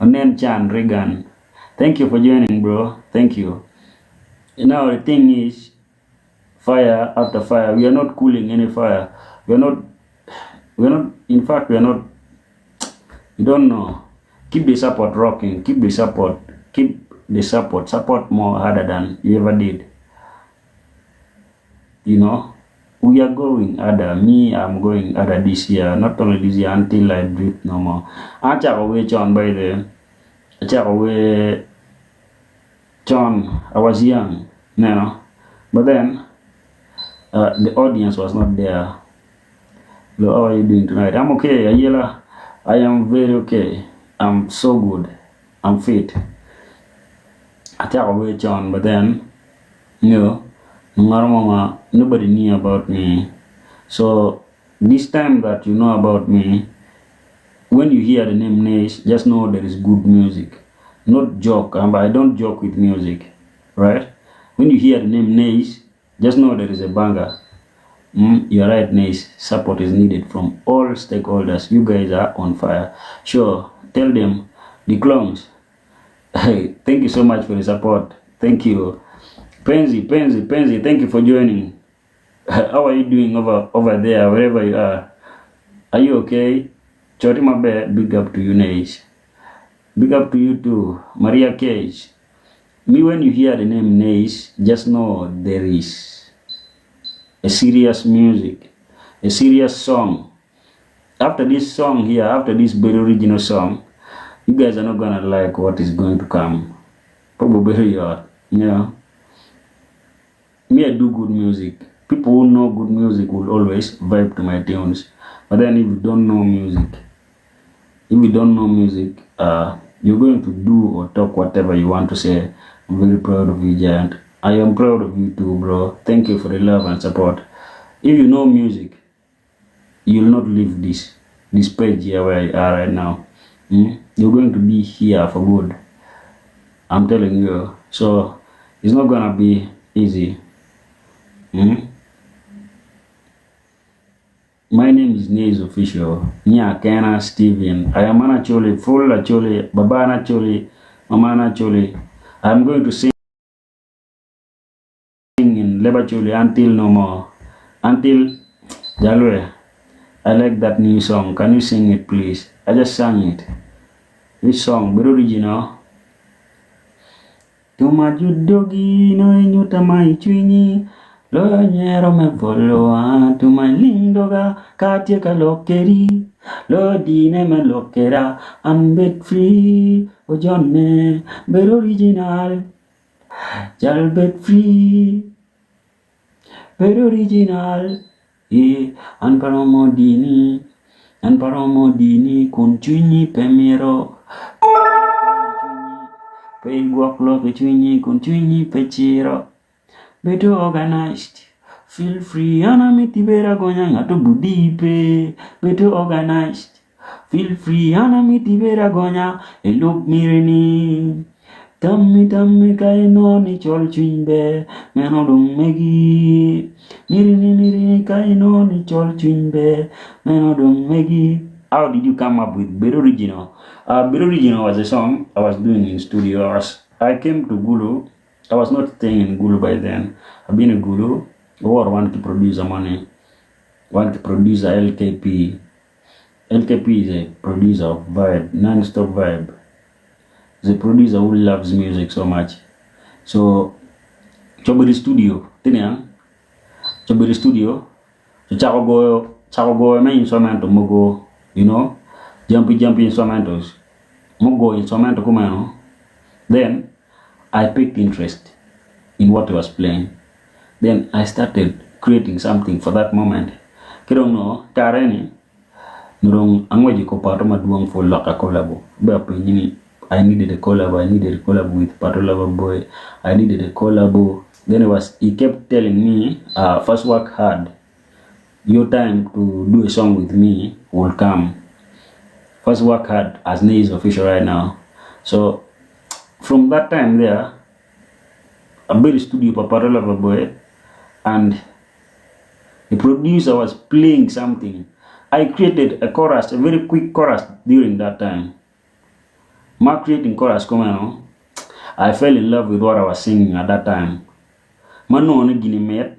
Onen Chan Regan. Thank you for joining, bro. Thank you. Now the thing is, fire after fire. We are not cooling any fire. We are not. We are not. In fact, we are not. You don't know. Keep the support rocking. Keep the support. Keep the support. Support more harder than you ever did. You know, we are going harder. Me, I'm going harder this year. Not only this year, until I breathe no more. Achako wer con by the achako wer con. I was young, But then the audience was not there. Hello, how are you doing tonight? I'm okay, Ayela. I am very okay. I'm so good. I'm fit. Achako wer con, but then mama, nobody knew about me. So this time that you know about me, when you hear the name Nays, just know there is good music. Not joke. I don't joke with music, right? When you hear the name Nays, just know there is a banger. You're right, Nays. Support is needed from all stakeholders. You guys are on fire. Sure, tell them, the clones. Hey, thank you so much for the support. Thank you. Penzi, Penzi, Penzi, thank you for joining. How are you doing over there, wherever you are? Are you okay? Choti maber, big up to you, Nays. Big up to you too, Maria Cage. Me, when you hear the name Nays, just know there is a serious music, a serious song. After this song here, after this very original song, you guys are not gonna like what is going to come. Probably you are, yeah. Me, I do good music. People who know good music will always vibe to my tunes. But then if you don't know music, if you don't know music, you're going to do or talk whatever you want to say. I'm very proud of you, Giant. I am proud of you too, bro. Thank you for the love and support. If you know music, you'll not leave this page here where you are right now. You're going to be here for good. I'm telling you. So it's not gonna be easy. My name is Nays Official. Nya Kena Steven. I am an Acholi, full Acholi, Baba Acholi, Mama Acholi. I'm going to sing in Lebacholi until no more. Until Jalwe. I like that new song. Can you sing it, please? I just sang it. This song, very original. Tuma judogi no inyuta mai chwinyi loyo nyiero me bolowa tuma ling doga ka tye ka lokeri loyo dine me lokera an bed free ojonne bed original jal bed free bed original e an paromo dini an paromo dini kun cwinyi pe mito pe igwok lok i cwinyi kun cwinyi pe ciro bedo organized feel free an amiti bedo agonya ngato budi pe bedo organized feel free an amiti bedo agonya ilub mirini tammi tammi ka inongo ni col cwiny ber meno dong megi mirini mirini ka inongo ni col cwiny ber meno dong megi. How did you come up with Bed Original? Bed Original was a song I was doing in studio. I came to Gulu. I was not staying in Gulu by then. I've been in Gulu. Or want to produce money. Want to produce LKP. LKP is a producer of vibe, non-stop vibe. He's a producer who loves music so much. So, Choberi Studio, tinya, Choberi Studio, so chako goyo me instrument mogo, jumpy jumpy instrumentals, mogo instrument kumeno. Then I picked interest in what he was playing. Then I started creating something for that moment. Kidong no, kareni, nurong angweji ko pato maduong for loka collabo. Ba penyini, I needed a collab, I needed a collab with Pato Lover Boy. I needed a collab. Then he kept telling me, first work hard. Your time to do a song with me will come. First work hard as Nays Official right now. So from that time there, I built a studio for Pato Lover Boy, and the producer was playing something. I created a chorus, a very quick chorus during that time. Ma creating chorus kumeno, I fell in love with what I was singing at that time. Ma nongo ni gini mit,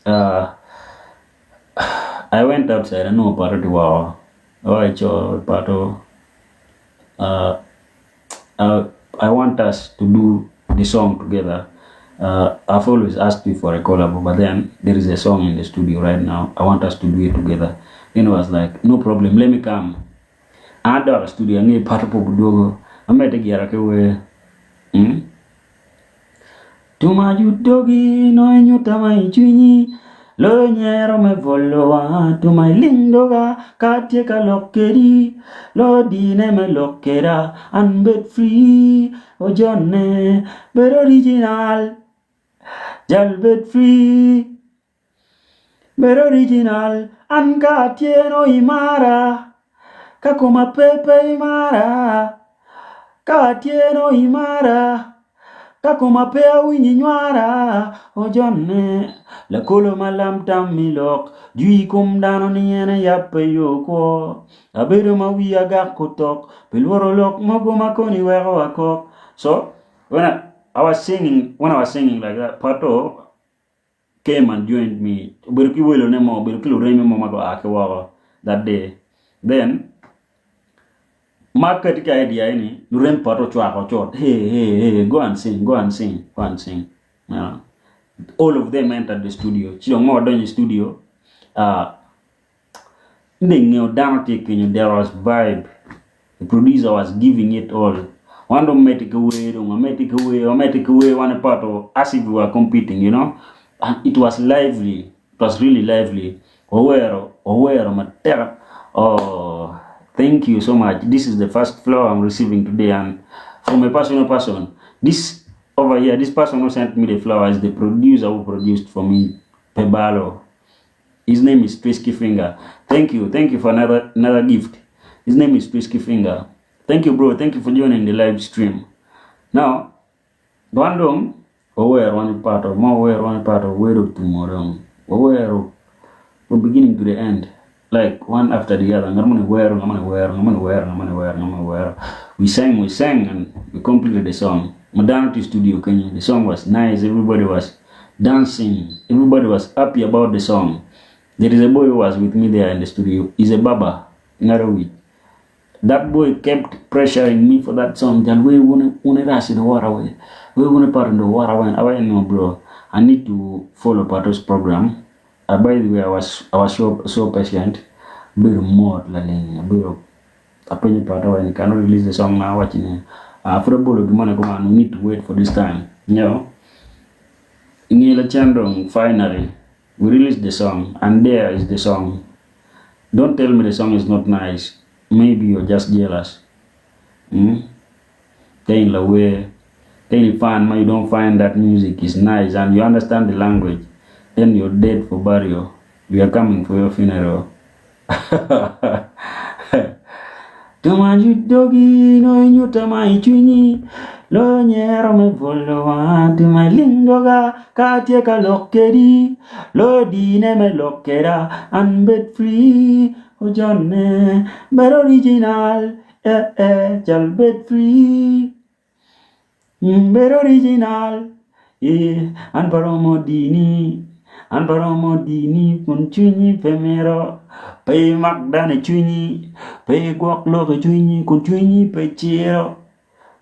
uh, I went outside anongo pato tye woko. Awaco co pato, uh, uh, I want us to do the song together. Uh, I've always asked you for a collab, but then there is a song in the studio right now. I want us to do it together. Then he was like, no problem, let me come. An adok i studio ange pato pok odwogo, amedde gira ki wer. Mm? Tuma judogi no inyuta ma i cwinyi, loyo nyero me bolo wanga. Tuma iling doga ka atye ka lok kedi, loyo dine me lok keda. An bed free, ojonne, bed original, jal bed free. Bed original, an ka atye no imara, ka koma pe pe imara, ka atye no imara, ka koma pe awinyo inywara, ojonne, lakolo ma lam tam mi lok, jwi kom dano ni en eyab pe yo kwo, abedo ma wiya gak otok, pi lworo lok mogo ma koni weko akok. So, when I, I was singing, when I was singing like that, Pato, came and joined me obedo ki welone mo obedo ki lureme mo ma gua ki woko that day then ma akati ki idea eni lurem poto ocwako cut hey hey hey go and sing go and sing go and sing you know all of them entered the studio ci dong ma wadonyo i studio uh, Inde ngeyo dano tye kenyo there was vibe the producer was giving it all wan dong omedde ki wer dong wamedde ki wer wamedde ki wer wan i poto as if we were competing you know and it was lively it was really lively wawero wawero matek oh thank you so much this is the first flower I'm receiving today and from a personal person this over here this person who sent me the flower is the producer who produced for me Pebalo His name is Trisky Finger. Thank you. Thank you for another another gift. His name is Trisky Finger. Thank you, bro. Thank you for joining the live stream. Now, wan dong wawero wan pato ma wawero wan pato wero tumo dong wawero from beginning to the end like one after the other ngat moni wero ngat moni wero ngat moni wero ngat moni wero ngat moni wero we sang we sang and we completed the song ma dano tye i studio kenyo the song was nice everybody was dancing everybody was happy about the song there is a boy who was with me there in the studio he's a barber ngaro wic that boy kept pressuring me for that song jal we wun wun irasi the wara we we wun ipato the wara wen awaco no bro I need to follow Pato's program uh, by the way I was I was so so patient abedo mot laling abedo apenyo Pato when can we release the song now awaco ni uh, pud abolo gin moni kuman we need to wait for this time you know Inge lacen dong finally we released the song and there is the song don't tell me the song is not nice maybe you're just jealous mm? Ka in lawer ka in fan ma you don't find that music is nice and you understand the language then you're dead for burial we are coming for your funeral Tuma judogi no inyuta ma icwinyi loyo nyero me bolo wanga tuma iling doga ka atye ka lok kedi loyo dine me lok keda an bed free ojonne bed original eh eh cal bed free. Bedo original, eh, an pe aromo dini, an pe aromo dini kun cwinyi pe mito, pe imak dano i cwinyi, pe igwok lok i cwinyi kun cwinyi pe ciro.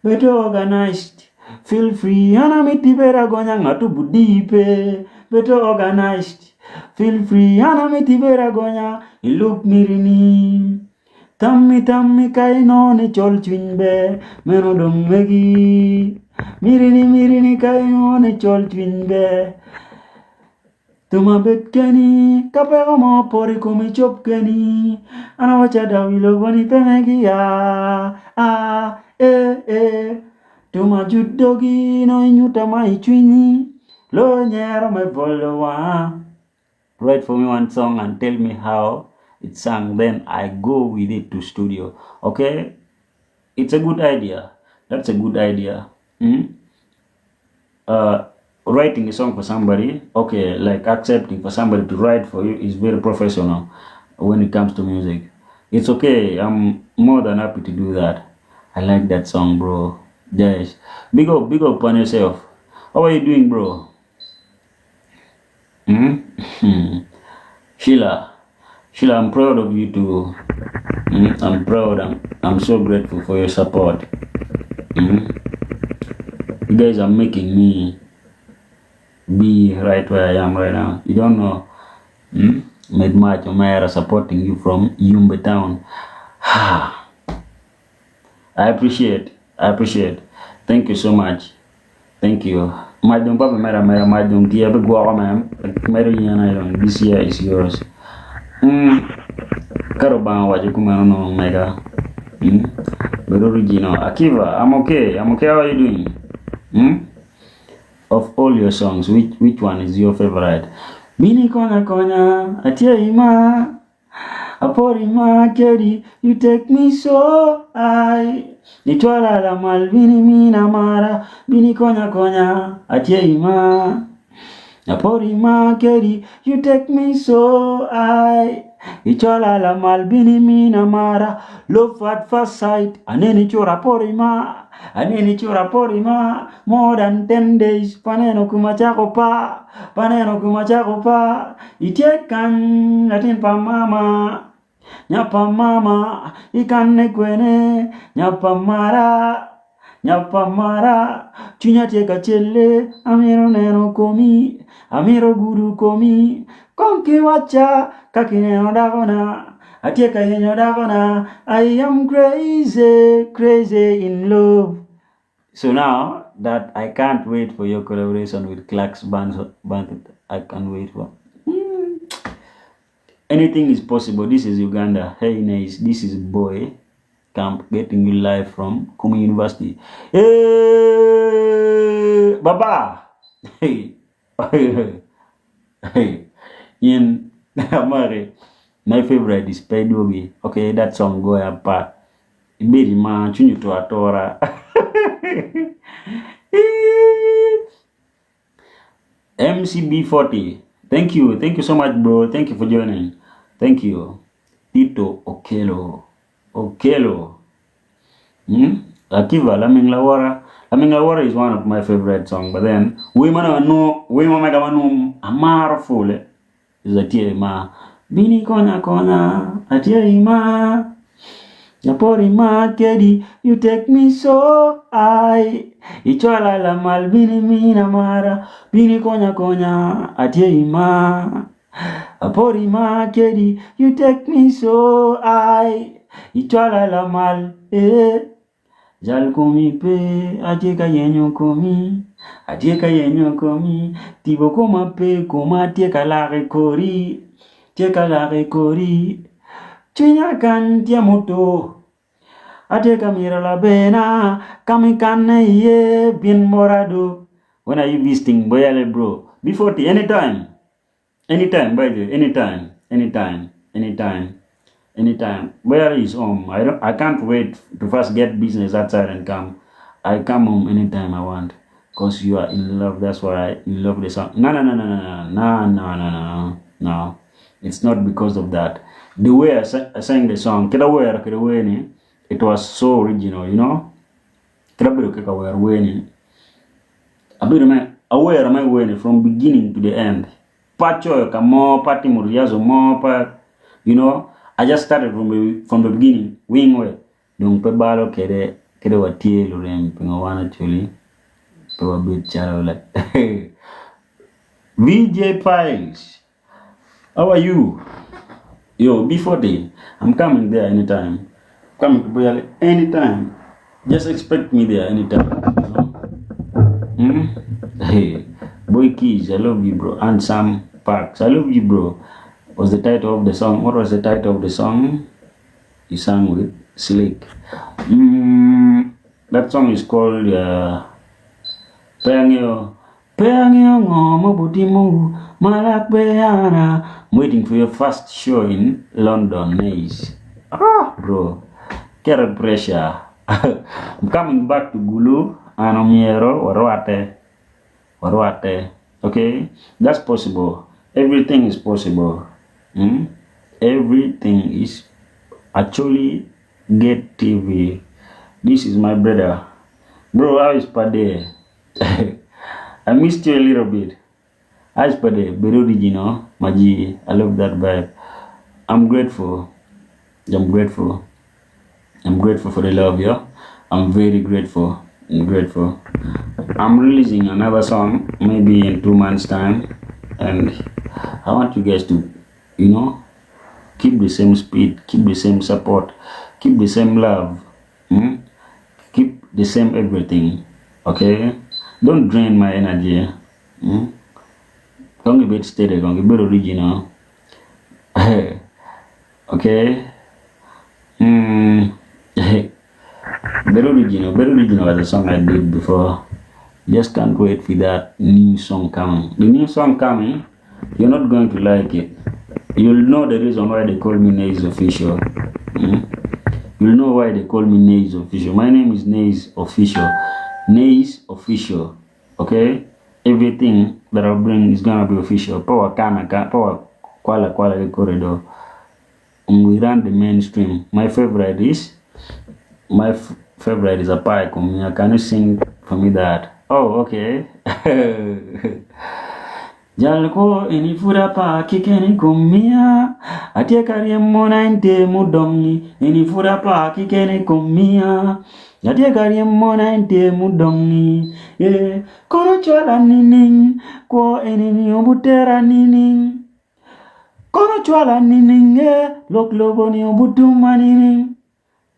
Bedo organized, feel free, an amiti bedo agonya ngat obudi pe, bedo organized, feel free, an amiti bedo agonya ilub mitini. Tammi tammi ka inongo ni col cwiny ber, meno dong megi. Mirini mirini ka inongo ni col cwiny ber. Tuma bed keni, ka peko mo opoto i komi cob keni. An awaco ada wi lobo ni pe megi ya, ah, eh, eh. Tuma jut dogi nongo inyuta ma i cwinyi, loyo nyero me bolo wanga. Write for me one song and tell me how it's sung then I go with it to studio okay it's a good idea that's a good idea mm? uh, writing a song for somebody okay like accepting for somebody to write for you is very professional when it comes to music it's okay I'm more than happy to do that. I like that song bro. Yes. Big up, big up on yourself. How are you doing bro? Hmm? Sheila, Sheila, I'm proud of you too. Hmm? I'm proud. I'm, I'm so grateful for your support. Hmm? You guys are making me be right where I am right now. You don't know. Hmm? Med Mach Omera supporting you from Yumbe Town. I appreciate. I appreciate. Thank you so much. Thank you. Mac dong pa bimedde ameda, mac dong tye abigwoko me medo yen aye dong this year is yours. Mm. Ka Rubanga owaco kumeno nongo mega. Mm. Bedo original. Akiva, I'm okay. I'm okay. How are you doing? Mm? Of all your songs, which, which one is your favorite? Bini konya konya, atye ima. Apori ma kedi, you take me so high. Itwala lamal bini mina mara, bini konya konya, atye ima. Apori ma kedi, you take me so high. Itwala lamal bini mina mara, love at first sight. Aneni cura apori ma, aneni cura apori ma. More than 10 days, paneno kuma chako pa, paneno kuma chako pa. Itye kany latin pa mama, nya pa mama, ikanne kwene, nya pa mara, nya pa mara, cwinya tye ka celle, amito neno komi, amito gudo komi, kong ki wacca ka kineno dakona, atye ka yenyo dakona, I am crazy, crazy in love. So now that I can't wait for your collaboration with Clark's Band, band I can't wait for. Mm. Anything is possible. This is Uganda. Hey, nice. This is boy camp getting you live from Kumi University. Hey, Baba. Hey, hey. In Amari, my favorite is Pedwogi. Okay, that song go apart. Ibedo i mar, cwinyi otwo atura. MCB40, thank you, thank you so much, bro. Thank you for joining. Thank you. Tito Okelo, Okelo. Hmm? Akiva, Laming Lawara. Laming Lawara is one of my favorite songs, but then, we mana no, we mama no, amaro fule. Atye i mar. Bin ikonya akonya, atye i mar. Apor i mar kedi, you take me so high. Icwala lamal bin imina mara, bin ikonya akonya, atye i mar. Apor i mar kedi, you take me so high. Icwala lamal, eh. Jal komi pe, atye ka yenyo komi, atye ka yenyo komi, tipo koma pe, koma tye ka lak i kori, tye ka lak i kori, cwinya kany tye mutur, atye ka mito laberna, ka ma ikanne iye bin bota do. When are you visiting Boyale bro? B40 anytime. Anytime, by the way, anytime, anytime, anytime, anytime. Where is home? I don't, I can't wait to first get business outside and come. I come home anytime I want. Cause you are in love. That's why I in love the song. No, no, no, no, no, no, no, no, no, no, no. It's not because of that. The way I, I sang the song, kida wer, kida weni, it was so original, you know. Kida bedo kika wer weni. Abedo me aware me weni from beginning to the end. Pa coyo ka mo, pa timo rehearsal mo, pa you know, I just started from the, from the beginning. Wing we. Dong pe balo kede kede watye lurem pingo wan actually pe wabed calo like VJ Piles. How are you? Yo, B40, I'm coming there anytime. Coming to Buyale anytime. Just expect me there anytime. You know? Hmm? Hey, Boy Keys, I love you, bro. And Sam Parks, I love you, bro. Was the title of the song? What was the title of the song you sang with Slick? Mm, that song is called uh, Pe angeyo. Pe angeyo ngo ma obitimo ma lak pe ana. I'm waiting for your first show in London, Nice. Ah, bro. Get pressure. I'm coming back to Gulu and omyero warwate. Warwate. Okay? That's possible. Everything is possible. Hmm? Everything is actually get TV. This is my brother. Bro, how is Pade? I missed you a little bit. How is Pade? Bedo original, Maji. I love that vibe. I'm grateful. I'm grateful. I'm grateful for the love, yo. I'm very grateful. I'm grateful. I'm releasing another song maybe in 2 months' time, and I want you guys to, keep the same speed, keep the same support, keep the same love, Keep the same everything, okay? Don't drain my energy. Don't be steady, don't be original. Okay? Very original, very original was a song I did before. Just can't wait for that new song coming. The new song coming, you're not going to like it. You'll know the reason why they call me Naze Official. You'll know why they call me Naze Official. My name is Naze Official. Naze Official. Okay? Everything that I bring is gonna be official. Power kana power kwala kwala the corridor. We run the mainstream. My favorite is a pie. Can you sing for me that? Oh, okay. Jalko eni pud apa keken i kom miya atye ka ryemo 90 mudongi eni pud apa keken i kom miya atye ka ryemo 90 mudongi yeah. Kono cwala nining kwo eni ni obutera nining kono cwala nining eh lok lobo ni obutuma nining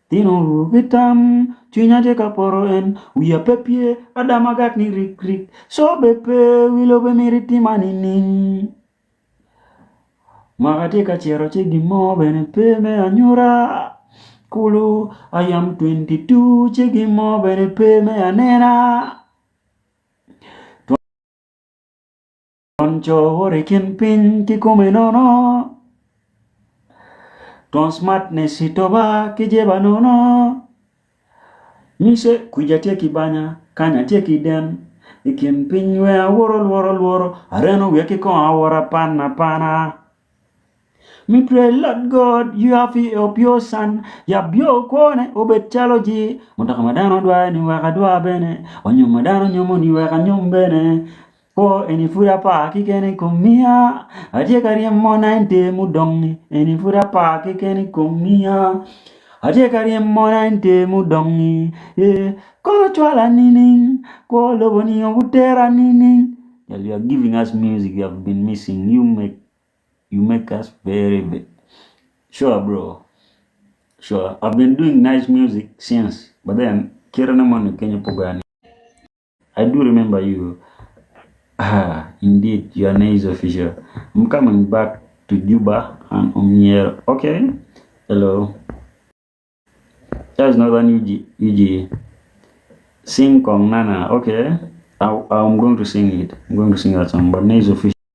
Tino rubi tam cwinya tye ka poto en wiya pe pye adama gak ni rik rik cobe pe wi lobe miti tima nining mwaka tye ka cito ci gin mo bene pe me anyuta kulu I am 22 ci gin mo bene pe me anena Twon co woto i kin piny ki kome nono, twon smartness i toba ki jeba nono. Nyise kwija tye ki banya, kanya tye ki den, i kin piny weng awoto lworo lworo, areno wiya ki kongo awoto apana apana. Me pray Lord God, you have help your son, yab yo kwone obed calo ji, mutoka ma dano dwayo ni wek adwa bene, onyom ma dano nyomo ni wek anyom bene. Kwo eni pud apar keken i kom miya, atye ka ryemo 90 mudong-ngi, eni pud apar keken i kom miya, atye ka ryemo 90 mudong-ngi, eh, kono cwala nining, kwo lobo-ni obutera nining. You are giving us music we have been missing. You make us very, very sure, bro. Sure, I've been doing nice music since, but then Kirana Manu Kenya Pogani. I do remember you. Ah, indeed, you are nice official. I'm coming back to Juba and Omiero. Okay. Hello. That's Northern UG. UG. Sing Kong Nana. Okay. I'm going to sing it. I'm going to sing that song. But nice official.